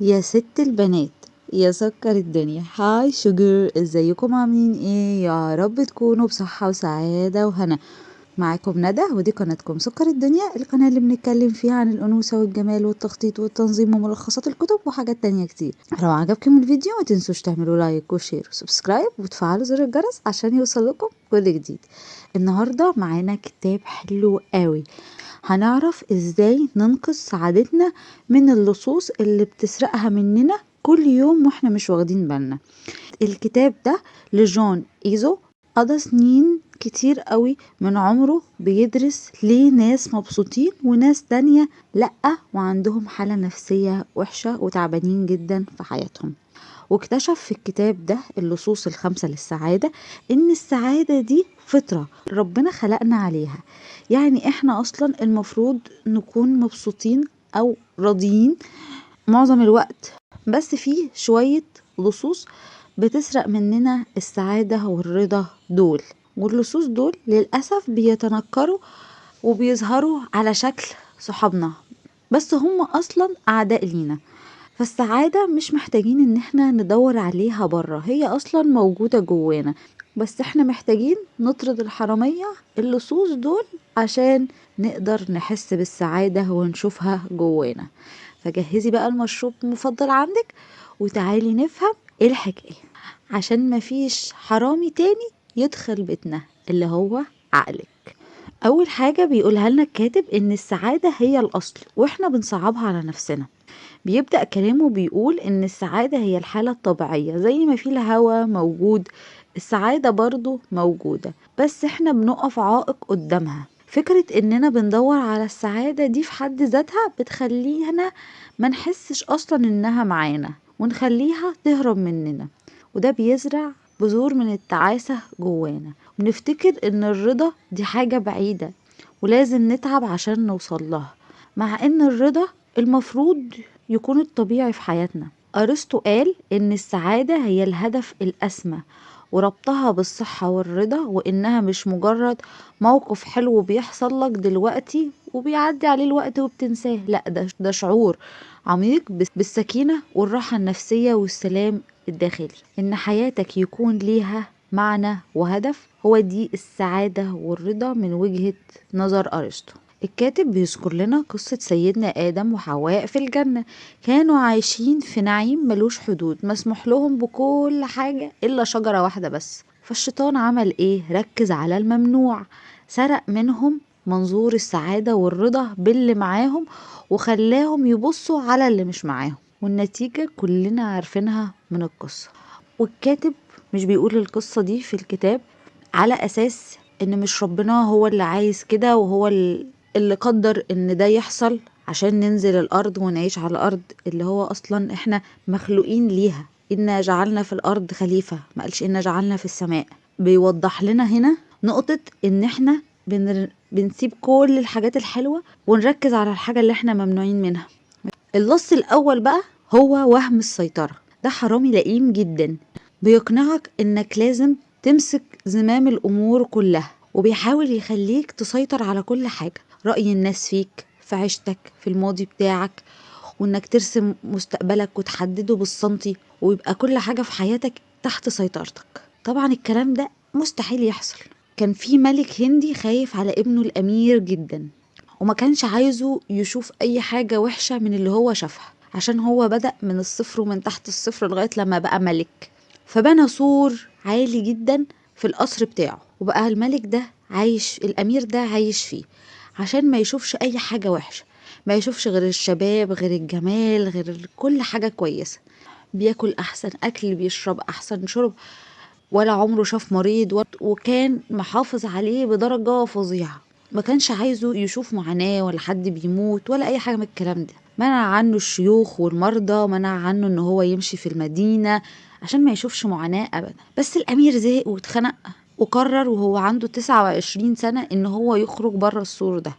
يا ست البنات، يا سكر الدنيا. hi sugar، ازيكم؟ عاملين ايه؟ يا رب تكونوا بصحة وسعادة وهنا. معاكم ندى ودي قناتكم سكر الدنيا، القناة اللي بنتكلم فيها عن الأنوثة والجمال والتخطيط والتنظيم وملخصات الكتب وحاجات تانية كتير. لو عجبكم الفيديو ما تنسوش تعملوا like و share و subscribe وتفعلوا زر الجرس عشان يوصل لكم كل جديد. النهاردة معانا كتاب حلو قوي، هنعرف ازاي ننقذ سعادتنا من اللصوص اللي بتسرقها مننا كل يوم واحنا مش واخدين بالنا. الكتاب ده لجون ايزو، قضى سنين كتير قوي من عمره بيدرس ليه ناس مبسوطين وناس تانية لأ، وعندهم حالة نفسية وحشة وتعبانين جدا في حياتهم. واكتشف في الكتاب ده اللصوص الخمسة للسعادة، ان السعادة دي فطرة ربنا خلقنا عليها، يعني احنا اصلا المفروض نكون مبسوطين او راضيين معظم الوقت، بس في شوية لصوص بتسرق مننا السعادة والرضا دول، واللصوص دول للأسف بيتنكروا وبيظهروا على شكل صحابنا، بس هم أصلا أعداء لينا. فالسعادة مش محتاجين إن احنا ندور عليها برا، هي أصلا موجودة جوانا، بس احنا محتاجين نطرد الحرامية اللصوص دول عشان نقدر نحس بالسعادة ونشوفها جوانا. فجهزي بقى المشروب المفضل عندك وتعالي نفهم ايه الحكاية، عشان مفيش حرامي تاني يدخل بيتنا اللي هو عقلك. اول حاجة بيقولها لنا الكاتب ان السعادة هي الاصل واحنا بنصعبها على نفسنا. بيبدأ كلامه بيقول ان السعادة هي الحالة الطبيعية، زي ما في الهوا موجود السعادة برضو موجودة، بس احنا بنقف عائق قدامها. فكرة اننا بندور على السعادة دي في حد ذاتها بتخلينا ما نحسش اصلا انها معانا ونخليها تهرب مننا، وده بيزرع بذور من التعاسة جوانا. ونفتكر ان الرضا دي حاجة بعيدة ولازم نتعب عشان نوصل لها، مع ان الرضا المفروض يكون الطبيعي في حياتنا. أرسطو قال ان السعادة هي الهدف الأسمى، وربطها بالصحة والرضا، وإنها مش مجرد موقف حلو بيحصل لك دلوقتي وبيعدي عليه الوقت وبتنساه، لا ده شعور عميق بالسكينة والراحة النفسية والسلام الداخلي. إن حياتك يكون ليها معنى وهدف، هو دي السعادة والرضا من وجهة نظر أرسطو. الكاتب بيذكر لنا قصة سيدنا آدم وحواء في الجنة، كانوا عايشين في نعيم ملوش حدود، مسموح لهم بكل حاجة إلا شجرة واحدة بس. فالشيطان عمل إيه؟ ركز على الممنوع، سرق منهم منظور السعادة والرضا باللي معاهم وخلاهم يبصوا على اللي مش معاهم، والنتيجة كلنا عارفينها من القصة. والكاتب مش بيقول القصة دي في الكتاب على أساس إن مش ربنا هو اللي عايز كده وهو اللي قدر إن ده يحصل عشان ننزل الأرض ونعيش على الأرض اللي هو أصلا إحنا مخلوقين ليها. إنا جعلنا في الأرض خليفة، ما قالش إنا جعلنا في السماء. بيوضح لنا هنا نقطة إن إحنا بنسيب كل الحاجات الحلوة ونركز على الحاجة اللي إحنا ممنوعين منها. اللص الأول بقى هو وهم السيطرة، ده حرامي لئيم جدا، بيقنعك إنك لازم تمسك زمام الأمور كلها، وبيحاول يخليك تسيطر على كل حاجة، رأي الناس فيك، في عيشتك، في الماضي بتاعك، وإنك ترسم مستقبلك وتحدده بالسنتي، ويبقى كل حاجة في حياتك تحت سيطرتك. طبعا الكلام ده مستحيل يحصل. كان في ملك هندي خايف على ابنه الأمير جدا، وما كانش عايزه يشوف أي حاجة وحشة من اللي هو شافها، عشان هو بدأ من الصفر ومن تحت الصفر لغاية لما بقى ملك. فبنى سور عالي جدا في القصر بتاعه، وبقى الملك ده عايش، الأمير ده عايش فيه، عشان ما يشوفش أي حاجة وحشة، ما يشوفش غير الشباب، غير الجمال، غير كل حاجة كويسة. بياكل أحسن أكل، بيشرب أحسن شرب، ولا عمره شاف مريض، وكان محافظ عليه بدرجة فظيعة. ما كانش عايزه يشوف معاناة ولا حد بيموت ولا أي حاجة من الكلام ده. منع عنه الشيوخ والمرضى، منع عنه إن هو يمشي في المدينة عشان ما يشوفش معاناة أبدا. بس الأمير زهق واتخنق، وقرر وهو عنده 29 سنة إن هو يخرج بره السور ده.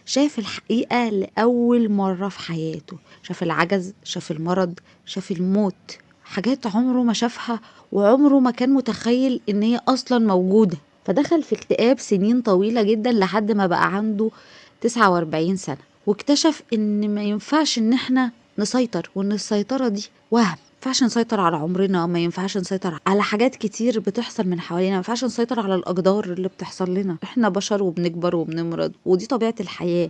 شاف الحقيقة لأول مرة في حياته، شاف العجز، شاف المرض، شاف الموت، حاجات عمره ما شافها وعمره ما كان متخيل إن هي أصلا موجودة. فدخل في اكتئاب سنين طويلة جدا لحد ما بقى عنده 49 سنة، واكتشف إن ما ينفعش إن احنا نسيطر، وان السيطرة دي وهم. ما ينفعش نسيطر على عمرنا، ما ينفعش نسيطر على حاجات كتير بتحصل من حوالينا، ما ينفعش نسيطر على الأقدار اللي بتحصل لنا. احنا بشر وبنكبر وبنمرض، ودي طبيعة الحياة.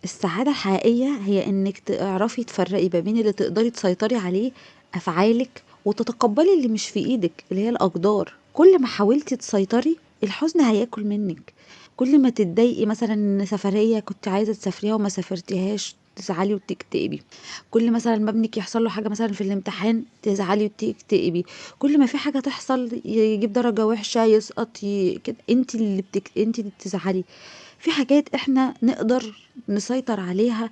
السعادة الحقيقية هي انك تعرفي تفرقي ما بين اللي تقدري تسيطري عليه أفعالك، وتتقبلي اللي مش في ايدك اللي هي الأقدار. كل ما حاولتي تسيطري الحزن هياكل منك. كل ما تتضايقي مثلا ان سفرية كنت عايزة تسافريها وما سافرتيهاش تزعلي وتكتئبي. كل مثلا ما ابنك يحصل له حاجة مثلا في الامتحان تزعلي وتكتئبي. كل ما في حاجة تحصل يجيب درجة وحشة، يسقط، كده، انت اللي بتزعلي. في حاجات احنا نقدر نسيطر عليها،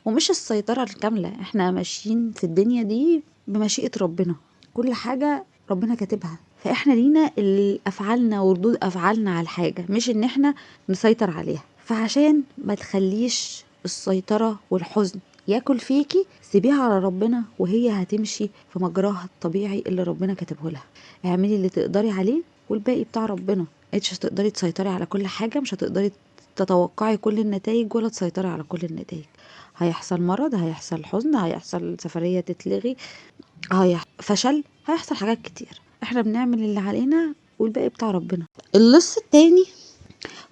ومش السيطرة الكاملة، احنا ماشيين في الدنيا دي بمشيئة ربنا، كل حاجة ربنا كاتبها، فاحنا لينا افعالنا وردود افعالنا على الحاجة، مش ان احنا نسيطر عليها. فعشان ما تخليش السيطرة والحزن ياكل فيكي، سيبيها على ربنا وهي هتمشي في مجراها الطبيعي اللي ربنا كاتبه لها. اعملي اللي تقدري عليه والباقي بتاع ربنا. انت مش هتقدري تسيطري على كل حاجة، مش هتقدري تتوقعي كل النتائج ولا تسيطري على كل النتائج. هيحصل مرض، هيحصل حزن، هيحصل سفرية تتلغي، هيحصل فشل، هيحصل حاجات كتير. احنا بنعمل اللي علينا والباقي بتاع ربنا. اللص التاني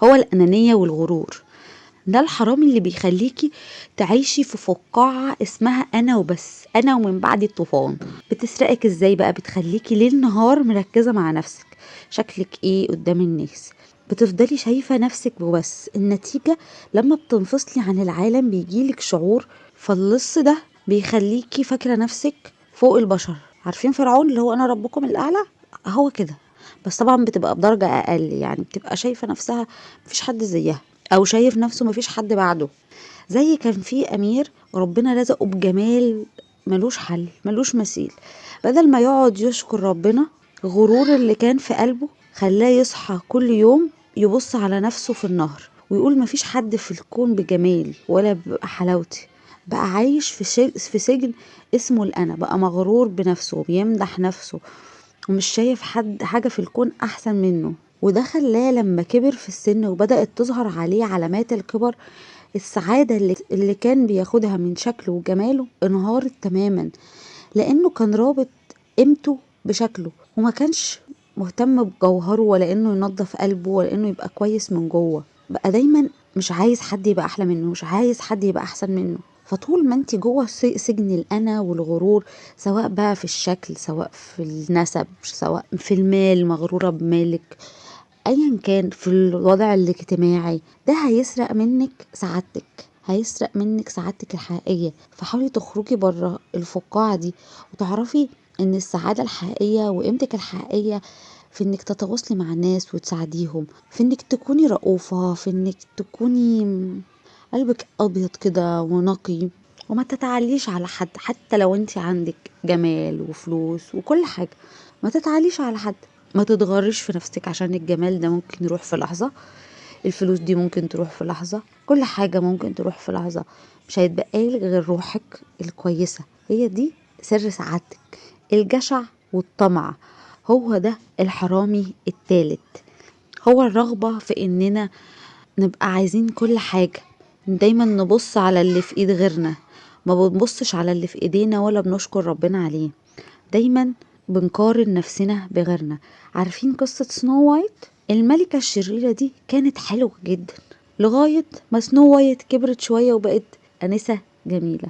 هو الأنانية والغرور. ده الحرام اللي بيخليكي تعيشي في فقاعة اسمها أنا وبس، أنا ومن بعد الطوفان. بتسرقك ازاي بقى؟ بتخليكي ليل نهار مركزة مع نفسك، شكلك ايه قدام الناس، بتفضلي شايفة نفسك وبس. النتيجة لما بتنفصلي عن العالم بيجيلك شعور، فاللص ده بيخليكي فاكرة نفسك فوق البشر. عارفين فرعون اللي هو أنا ربكم الأعلى؟ هو كده، بس طبعا بتبقى بدرجة أقل، يعني بتبقى شايفة نفسها مفيش حد زيها، أو شايف نفسه مفيش حد بعده. زي كان في أمير ربنا رزقه بجمال ملوش حل ملوش مثيل، بدل ما يقعد يشكر ربنا، غرور اللي كان في قلبه خلاه يصحى كل يوم يبص على نفسه في النهر ويقول مفيش حد في الكون بجمالي ولا بحلاوتي. بقى عايش في سجن اسمه الأنا، بقى مغرور بنفسه وبيمدح نفسه ومش شايف حد حاجة في الكون أحسن منه. وده خلاه لما كبر في السن وبدأت تظهر عليه علامات الكبر، السعادة اللي كان بياخدها من شكله وجماله انهارت تماما، لأنه كان رابط قيمته بشكله وما كانش مهتم بجوهره ولا إنه ينظف قلبه ولا إنه يبقى كويس من جوه. بقى دايما مش عايز حد يبقى أحلى منه، مش عايز حد يبقى أحسن منه. فطول ما انت جوه سجن الأنا والغرور، سواء بقى في الشكل، سواء في النسب، سواء في المال، مغرورة بمالك، ايا كان في الوضع الاجتماعي، ده هيسرق منك سعادتك، هيسرق منك سعادتك الحقيقية. فحاولي تخرجي بره الفقاعة دي وتعرفي ان السعادة الحقيقية وقيمتك الحقيقية في انك تتواصلي مع الناس وتساعديهم، في انك تكوني رؤوفة، في انك تكوني قلبك ابيض كده ونقي، وما تتعليش على حد. حتى لو انت عندك جمال وفلوس وكل حاجة، ما تتعليش على حد، ما تتغريش في نفسك، عشان الجمال ده ممكن يروح في لحظة، الفلوس دي ممكن تروح في لحظة، كل حاجة ممكن تروح في لحظة، مش هيتبقى لك غير روحك الكويسة، هي دي سر سعادتك. الجشع والطمع هو ده الحرامي الثالث، هو الرغبة في اننا نبقى عايزين كل حاجة، دايما نبص على اللي في ايد غيرنا، ما بنبصش على اللي في ايدينا ولا بنشكر ربنا عليه، دايما بنقارن نفسنا بغيرنا. عارفين قصة سنو وايت؟ الملكة الشريرة دي كانت حلوة جدا لغاية ما سنو وايت كبرت شوية وبقت أنسة جميلة،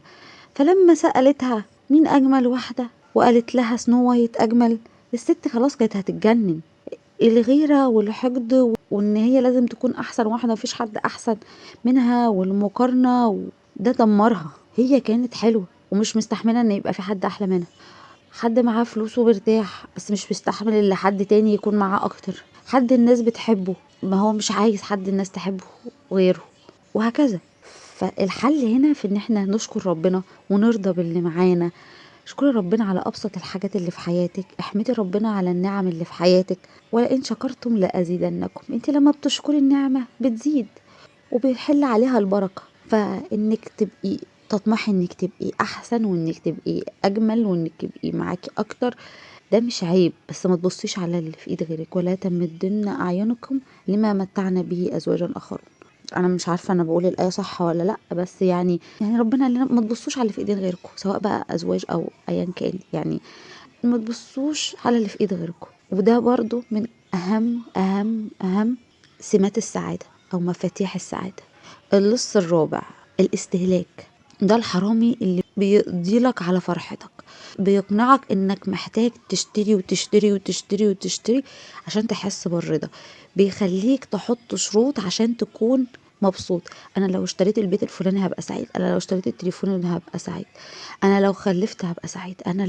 فلما سألتها مين أجمل واحدة وقالت لها سنو وايت أجمل، الست خلاص كانت هتتجنن. الغيرة والحقد وإن هي لازم تكون أحسن واحدة مفيش حد أحسن منها والمقارنة، ده دمرها. هي كانت حلوة ومش مستحملة إن يبقى في حد أحلى منها، حد معاه فلوس وبرتاح بس مش مستحمل إن حد تاني يكون معاه أكتر، حد الناس بتحبه ما هو مش عايز حد الناس تحبه غيره، وهكذا. فالحل هنا في إن احنا نشكر ربنا ونرضى باللي معانا. اشكري ربنا على أبسط الحاجات اللي في حياتك، احمدي ربنا على النعم اللي في حياتك، ولئن شكرتم لأزيدنكم. انت لما بتشكري النعمة بتزيد وبيحل عليها البركة. فإنك تبقي تطمحي إنك تبقي أحسن وإنك تبقي أجمل وإنك تبقي معاكي أكتر، ده مش عيب، بس ما تبصيش على اللي في إيد غيرك. ولا تمدن أعينكم لما متعنا به أزواجا آخرون. انا مش عارفه انا بقول الايه صح ولا لا، بس يعني ربنا قال لنا ما تبصوش على اللي في ايدين غيركم، سواء بقى ازواج او ايا كان، يعني ما تبصوش على اللي في ايد غيركم. وده برضو من اهم اهم اهم سمات السعادة او مفاتيح السعادة. اللص الرابع الاستهلاك. ده الحرامي اللي بيقضي لك على فرحتك، بيقنعك انك محتاج تشتري وتشتري وتشتري وتشتري عشان تحس بالرضا، بيخليك تحط شروط عشان تكون مبسوط. انا لو اشتريت البيت الفلاني هبقى سعيد، انا لو اشتريت التليفون اللي هبقى سعيد، انا لو خلفت هبقى سعيد، انا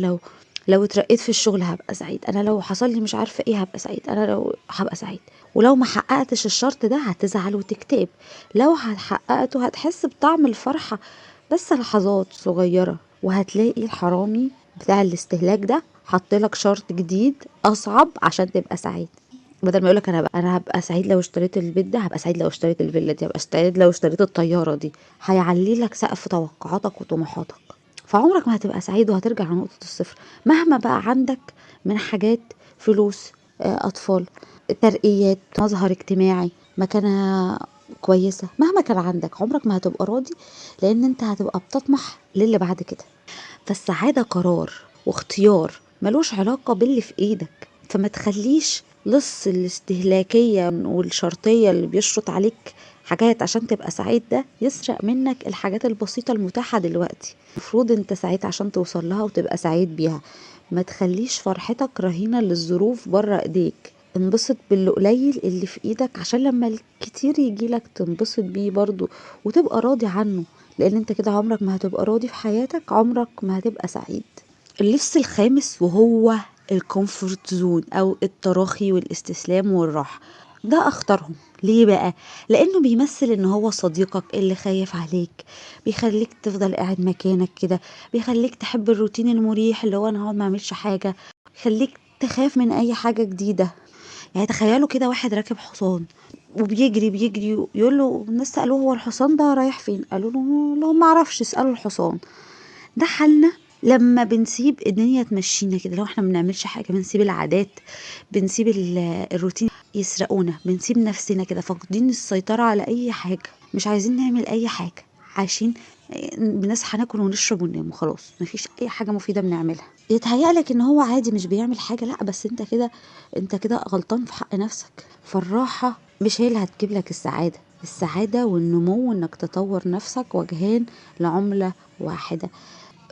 لو اترقيت في الشغل هبقى سعيد، انا لو حصل لي مش عارفه ايه هبقى سعيد، انا لو هبقى سعيد. ولو ما حققتش الشرط ده هتزعل وتكتئب، لو حققته هتحس بطعم الفرحة بس لحظات صغيرة، وهتلاقي الحرامي بتاع الاستهلاك ده حط لك شرط جديد اصعب عشان تبقى سعيد. بدل ما يقولك انا هبقى سعيد لو اشتريت البيت ده، هبقى سعيد لو اشتريت الفيلا دي، هبقى سعيد لو اشتريت الطيارة دي، هيعلي لك سقف توقعاتك وطموحاتك. فعمرك ما هتبقى سعيد وهترجع لنقطة الصفر مهما بقى عندك من حاجات، فلوس، اطفال، ترقيات، مظهر اجتماعي، مكانه كويسة، مهما كان عندك عمرك ما هتبقى راضي، لان انت هتبقى بتطمح للي بعد كده. فالسعاده قرار واختيار ملوش علاقة باللي في ايدك، فما تخليش لص الاستهلاكية والشرطيه اللي بيشرط عليك حاجات عشان تبقى سعيد ده يسرق منك الحاجات البسيطة المتاحة دلوقتي. المفروض انت سعيد عشان توصل لها وتبقى سعيد بيها. ما تخليش فرحتك رهينة للظروف بره ايديك، انبسط باللي قليل اللي في ايدك عشان لما الكتير يجيلك تنبسط بيه برضو وتبقى راضي عنه، لان انت كده عمرك ما هتبقى راضي في حياتك، عمرك ما هتبقى سعيد. اللص الخامس وهو ال comfort zone او التراخي والاستسلام والراحة. ده اخطرهم. ليه بقى؟ لانه بيمثل ان هو صديقك اللي خايف عليك، بيخليك تفضل قاعد مكانك كده، بيخليك تحب الروتين المريح اللي هو انا هقعد ما اعملش حاجة، خليك تخاف من اي حاجة جديدة. يعني تخيلوا كده واحد راكب حصان وبيجري بيجري، يقول له الناس سألوه هو الحصان ده رايح فين؟ قالوا له لو ما اعرفش اسألوا الحصان. ده حالنا لما بنسيب الدنيا تمشينا كده، لو احنا ما بنعملش حاجة، بنسيب العادات، بنسيب الروتين يسرقونا، بنسيب نفسنا كده فاقدين السيطرة على اي حاجة، مش عايزين نعمل اي حاجة، عايشين بنصحى ناكل ونشرب وننام وخلاص، مفيش اي حاجة مفيدة بنعملها. يتهيألك ان هو عادي مش بيعمل حاجة، لا بس انت كده غلطان في حق نفسك. فالراحه مش هي اللي هتجيب لك السعادة، السعادة والنمو وانك تطور نفسك وجهان لعمله واحدة.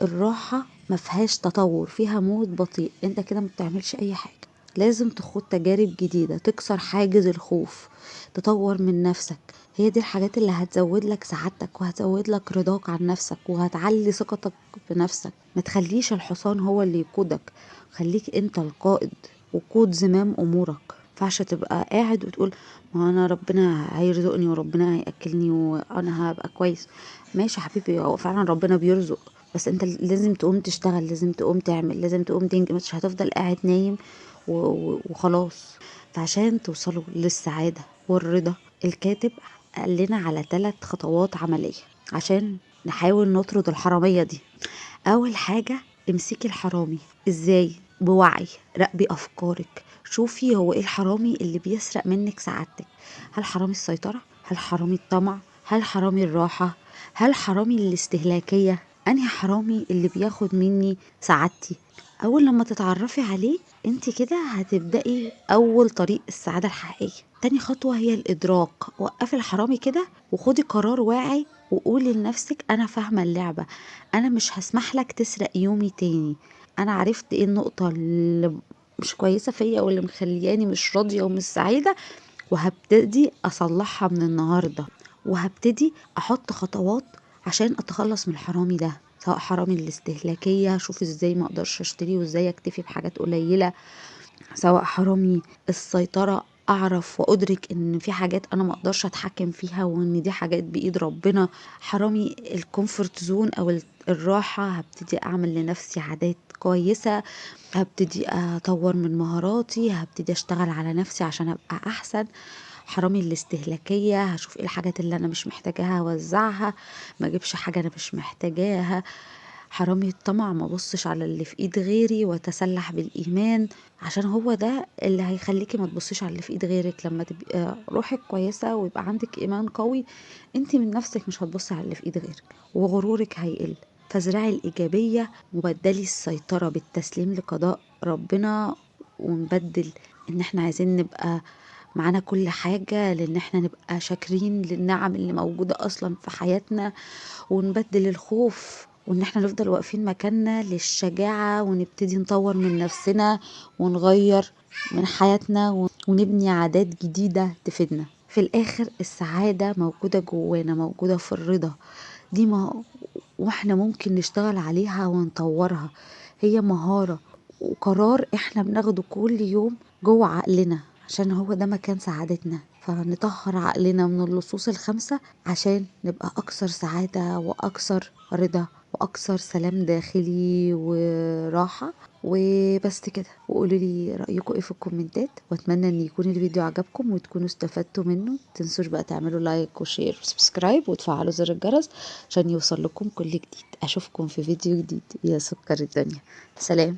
الراحة ما فيهاش تطور، فيها موت بطيء، انت كده ما بتعملش اي حاجة. لازم تخوض تجارب جديدة، تكسر حاجز الخوف، تطور من نفسك. هي دي الحاجات اللي هتزود لك سعادتك وهتزود لك رضاك عن نفسك وهتعلي ثقتك بنفسك. ما تخليش الحصان هو اللي يقودك، خليك انت القائد وقود زمام امورك. ما ينفعش تبقى قاعد وتقول ما انا ربنا هيرزقني وربنا هياكلني وانا هبقى كويس. ماشي يا حبيبي، هو فعلا ربنا بيرزق، بس انت لازم تقوم تشتغل، لازم تقوم تعمل، لازم تقوم تنجز، مش هتفضل قاعد نايم وخلاص. فعشان توصلوا للسعادة والرضا، الكاتب قال لنا على 3 خطوات عملية عشان نحاول نطرد الحرامية دي. أول حاجة امسكي الحرامي. ازاي؟ بوعي، راقبي أفكارك، شوفي هو ايه الحرامي اللي بيسرق منك سعادتك. هل حرامي السيطرة؟ هل حرامي الطمع؟ هل حرامي الراحة؟ هل حرامي الاستهلاكية؟ أنهي حرامي اللي بياخد مني سعادتي؟ أول لما تتعرفي عليه انت كده هتبدأي أول طريق السعادة الحقيقية. تاني خطوة هي الإدراك. وقفي الحرامي كده وخدي قرار واعي وقولي لنفسك أنا فاهمة اللعبة، أنا مش هسمح لك تسرق يومي تاني، أنا عرفت إيه النقطة اللي مش كويسة فيا واللي مخلياني مش راضية ومش سعيدة، وهبتدي أصلحها من النهاردة، وهبتدي أحط خطوات عشان أتخلص من الحرامي ده، سواء حرامي الاستهلاكية، شوف ازاي ما اقدرش اشتري وازاي اكتفي بحاجات قليلة، سواء حرامي السيطرة، اعرف وادرك ان في حاجات انا ما اقدرش اتحكم فيها وان دي حاجات بايد ربنا، حرامي ال comfort zone او الراحة، هبتدي اعمل لنفسي عادات كويسة، هبتدي اطور من مهاراتي، هبتدي اشتغل على نفسي عشان ابقى احسن، حرامي الاستهلاكية، هشوف ايه الحاجات اللي انا مش محتاجاها اوزعها، ما اجيبش حاجة انا مش محتاجاها. حرامي الطمع، ما بصش على اللي في ايد غيري، واتسلح بالايمان، عشان هو ده اللي هيخليكي ما تبصيش على اللي في ايد غيرك. لما تبقى روحك كويسة ويبقى عندك ايمان قوي، انت من نفسك مش هتبصي على اللي في ايد غيرك، وغرورك هيقل. فازرعي الايجابية وبدلي السيطرة بالتسليم لقضاء ربنا، ونبدل ان احنا عايزين نبقى معانا كل حاجة، لان احنا نبقى شاكرين للنعم اللي موجودة اصلا في حياتنا، ونبدل الخوف وان احنا نفضل واقفين مكاننا للشجاعة، ونبتدي نطور من نفسنا ونغير من حياتنا ونبني عادات جديدة تفيدنا. في الاخر السعادة موجودة جوانا، موجودة في الرضا دي، ما واحنا ممكن نشتغل عليها ونطورها. هي مهارة وقرار احنا بناخده كل يوم جوه عقلنا، عشان هو ده مكان سعادتنا. فنطهر عقلنا من اللصوص الخمسة عشان نبقى أكثر سعادة وأكثر رضا وأكثر سلام داخلي وراحة. وبس كده، وقولوا لي رأيكم ايه في الكومنتات، واتمنى ان يكون الفيديو عجبكم وتكونوا استفدتوا منه. متنسوش بقى تعملوا like و share و subscribe وتفعلوا زر الجرس عشان يوصل لكم كل جديد. اشوفكم في فيديو جديد يا سكر الدنيا. سلام.